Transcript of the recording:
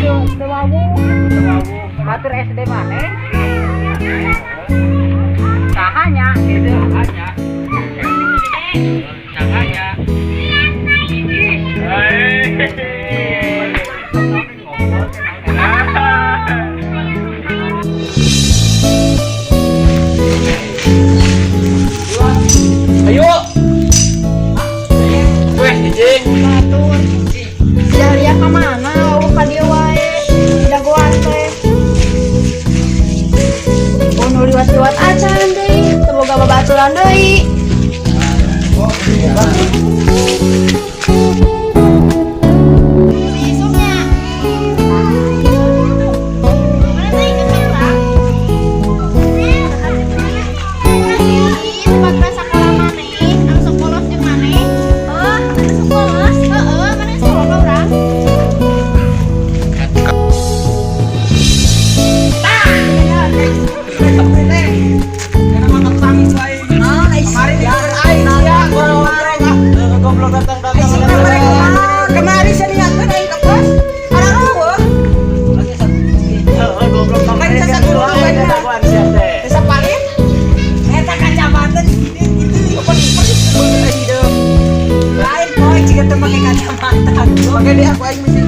Teu teu wawuh. Batur SD maneh. Saha nya gitu. Hanya. Hanya. Hei. Ayo. Weh, hiji. Batur. Dahlia ka mana? Wawuh ka dieu wae. Jagoan teh. Oh, nu liwat-liwat acan deui. Teu boga babaturan deui. Si Isuknya. Mana teh ikut urang? Ih, tempat sakola maneh, anu sok bolos jeung maneh. Oh, anu sok bolos? Heeh, maneh geus ka urang. Kemari saya niatkan aing ke pos. Orang eueuh. Kan sasaguru kan. Desa paling eta kacamata di itu open hidup. Lain poe jika teu make kacamata. Makanya dia aku aing mesti